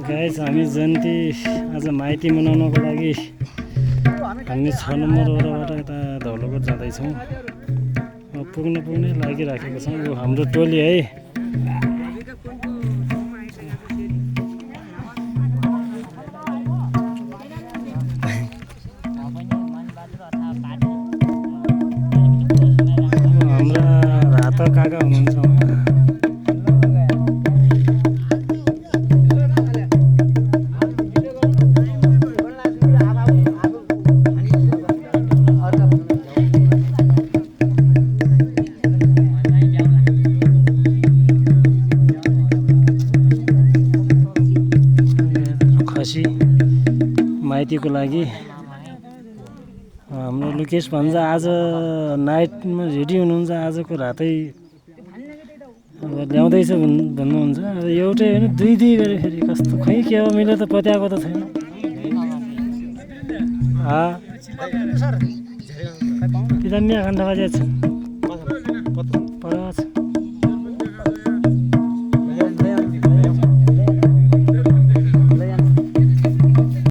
Guys हामी जन्ती आज माइती मनाउनको लागि हामी 6 नम्बर वडाबाट यता धौलोकोट जाँदैछौँ। पुग्नै लागिराखेको छौँ। यो हाम्रो टोली है। हाम्रा राता काका हुनुहुन्छ। खसी माइतीको लागि हाम्रो लुकेश भन्छ आज नाइटमा रेडी हुनुहुन्छ। आजको रातै अब ल्याउँदैछ भन्नुहुन्छ। अब एउटै होइन दुई गरे फेरि कस्तो खै के हो मैले त पत्याएको त छैन। पिता मिया खान छ